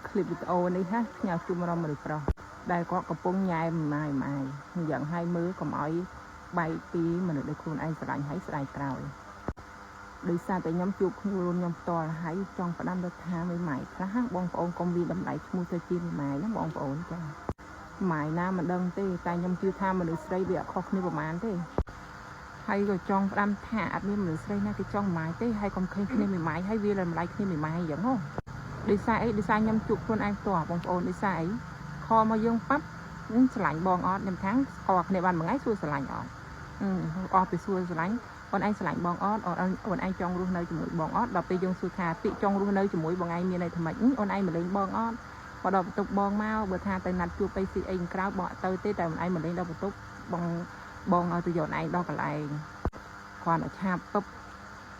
คลิปវីដេអូនេះហាផ្ញើជូនដល់មនុស្សប្រុសដែលគាត់កំពុងញ៉ែម៉ាយម៉ាយយ៉ាងឲ្យមើលកុំឲ្យបែកពីមនុស្សដែលខ្លួនឯងស្រឡាញ់ហើយស្ដាយក្រោយដោយសារតែខ្ញុំជួបខ្លួនខ្ញុំផ្ទាល់ហើយចង់ផ្ដាំទៅថាមេម៉ាយខ្លះបងប្អូនកុំវាតម្លៃឈ្មោះទៅជាមេម៉ាយណាបងប្អូនចាម៉ាយណាមិនដឹងទេតែខ្ញុំជឿថាមនុស្សស្រីវាអត់ខុសគ្នាប្រហែលទេហើយក៏ចង់ផ្ដាំថាអត់មានមនុស្សស្រីណាគេចង់ម៉ាយទេហើយកុំឃើញគ្នាមេម៉ាយហើយវាតម្លៃគ្នាមេម៉ាយអញ្ចឹងហ៎ ដោយសារអីដោយសារខ្ញុំជួបខ្លួនឯងផ្ទាល់បងប្អូនដោយសារអីcall មកយើងប៉ាប់ស្រឡាញ់បងអត់ខ្ញុំថាស្គាល់គ្នាបានមួយថ្ងៃសួរស្រឡាញ់អត់អស់ពីសួរស្រឡាញ់អូនឯងស្រឡាញ់បងអត់អូនអូនឯងចង់រស់នៅជាមួយបងអត់ដល់ពេលយើងសួរថាពាក្យចង់រស់នៅជាមួយបងឯងមានន័យថាម៉េចអូនឯងមកលេងបងអត់បើដល់បន្ទប់បងមកបើថាទៅណាត់ជួបទៅស៊ីអីក្រៅបងអត់ទៅទេតែអូនឯងមកលេងដល់បន្ទប់បងបងឲ្យទៅយកអូនឯងដល់កន្លែងគ្រាន់តែឆាបពឹប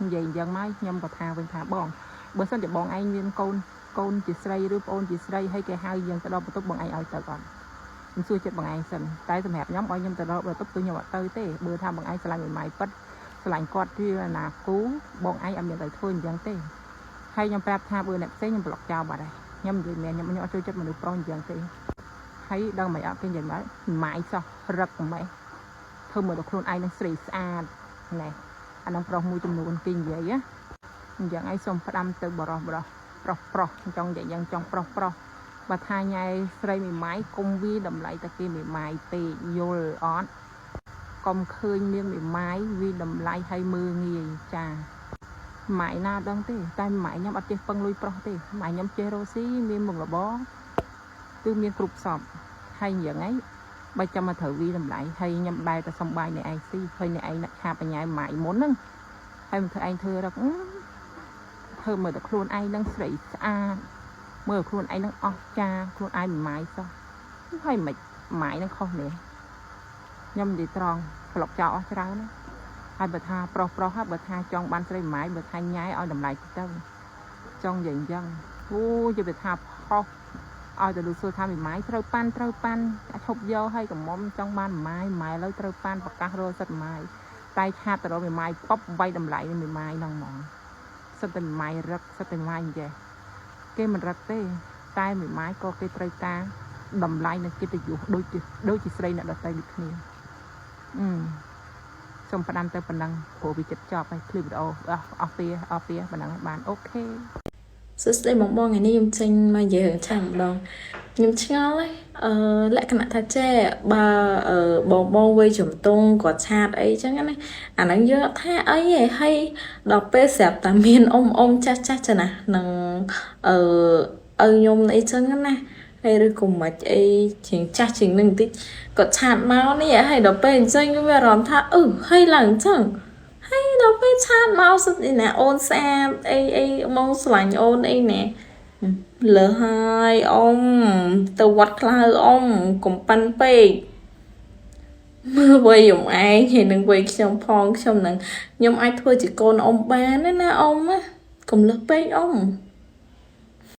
និយាយអញ្ចឹងមកខ្ញុំក៏ថាវិញថាបងបើសិនជាបងឯងមានកូនកូនជាស្រីឬប្អូនជាស្រីហើយគេហៅយើងទៅដល់បន្ទប់បងឯងឲ្យទៅអត់ខ្ញុំសួរចិត្តបងឯងសិនតែសម្រាប់ខ្ញុំឲ្យខ្ញុំទៅដល់បន្ទប់គឺខ្ញុំអត់ទៅទេបើថាបងឯងស្រឡាញ់មួយម៉ៃពិតស្រឡាញ់គាត់ជាអនាគូបងឯងអត់មានទៅធ្វើអញ្ចឹងទេហើយខ្ញុំប្រាប់ថាបើអ្នកផ្សេងខ្ញុំប្លុកចោលបាត់ហើយខ្ញុំនិយាយមែនខ្ញុំខ្ញុំអត់ចូលចិត្តមនុស្សប្រុសអញ្ចឹងទេហើយដឹងមិនអត់គេនិយាយមកម៉ាយសោះរឹកម៉េះធ្វើមើលដល់ខ្លួនឯងនឹងស្រីស្អាតណែអានឹងប្រុសមួយចំនួនគេនិយាយណាអញ្ចឹងឯងសូមផ្ដាំទៅបរោះបរោះប្រុសប្រុសចង់និយាយយ៉ាងចង់ប្រុសប្រុសបើថាញ៉ែស្រីមេម៉ាយកុំវាតម្លៃតែគេមេម៉ាយពេកយល់អត់កុំឃើញនាងមេម៉ាយវាតម្លៃឲ្យមើងងាយចាម៉ាយណាដឹងទេតែម៉ាយខ្ញុំអត់ចេះពឹងលុយប្រុសទេម៉ាយខ្ញុំចេះរកស៊ីមានមុខរបរគឺមានគ្រប់សពហើយយ៉ាងហ្នឹងបើចាំមកត្រូវវីតម្លៃហើយខ្ញុំបែរតែសំបាយនៃឯងស៊ីហើយអ្នកឯងដាក់ឆាបញ្ញាម៉ាយមុនហ្នឹងហើយមិនធ្វើឯងធ្វើរកធ្វើមើលតែខ្លួនឯងនឹងស្រីស្អាតមើលខ្លួនឯងនឹងអស់ចាខ្លួនឯងមិនម៉ាយសោះហើយមិនម៉ាយនឹងខុសនេះខ្ញុំនិយាយត្រង់ប្លុកចោលអស់ច្រើនណាហើយបើថាប្រុសប្រុសហើយបើថាចង់បានស្រីម៉ាយបើថាញ៉ាយឲ្យតម្លៃទៅចង់និយាយអញ្ចឹងអូយបើថាផុសឲ្យទៅលឺសួរថាមីម៉ាយត្រូវប៉ាន់ត្រូវប៉ាន់ឈប់យកឲ្យកំមុំចង់បានម៉ាយម៉ាយឥឡូវត្រូវប៉ាន់ប្រកាសរកសិតម៉ាយតែឆាតទៅរកមីម៉ាយប៉ុបវាយតម្លៃនឹងមីម៉ាយហ្នឹងហ្មងសិតតែមីម៉ាយរឹកសិតតែម៉ាយអញ្ចេះគេមិនរឹកទេតែមីម៉ាយក៏គេត្រូវការតម្លៃនិងកិត្តិយសដូចជាស្រីអ្នកដទៃដូចគ្នាអឺសូមផ្ដាំទៅប៉ុណ្ណឹងព្រោះវាចិត្តចប់ហើយឃ្លីបវីដេអូអស់អស់ពីអស់ពីប៉ុណ្ណឹងបាន OK។ សួស្តីបងបងថ្ងៃនេះខ្ញុំចេញមកនិយាយរឿងឆាម្ដងខ្ញុំឆ្ងល់ហ៎អឺលក្ខណៈថាចេះបើអឺបងបងវ័យជំទង់គាត់ chat អីចឹងណាអាហ្នឹងយើងអត់ថាអីទេហើយដល់ពេលស្រាប់តែមានអ៊ំអ៊ំចាស់ចាស់ចាណានឹងអឺឪខ្ញុំអីចឹងណាហើយឬក៏មិនអីជាងចាស់ជាងនឹងបន្តិចគាត់ chat មកនេះហើយដល់ពេលអញ្ចឹងខ្ញុំមានអារម្មណ៍ថាអឺហើយឡើងអញ្ចឹងហើយដល់ពេល chat មកសុទ្ធណាអូនស្អាតអីអីមកស្រឡាញ់អូនអីណាលើហើយអ៊ំទៅវត្តខ្លៅអ៊ំកុំប៉ាន់ពេកមើលវ័យអ៊ំឯងហើយនឹងវ័យខ្ញុំផងខ្ញុំនឹងខ្ញុំអាចធ្វើជាកូនអ៊ំបានណាណាអ៊ំណាកុំលើសពេកអ៊ំ។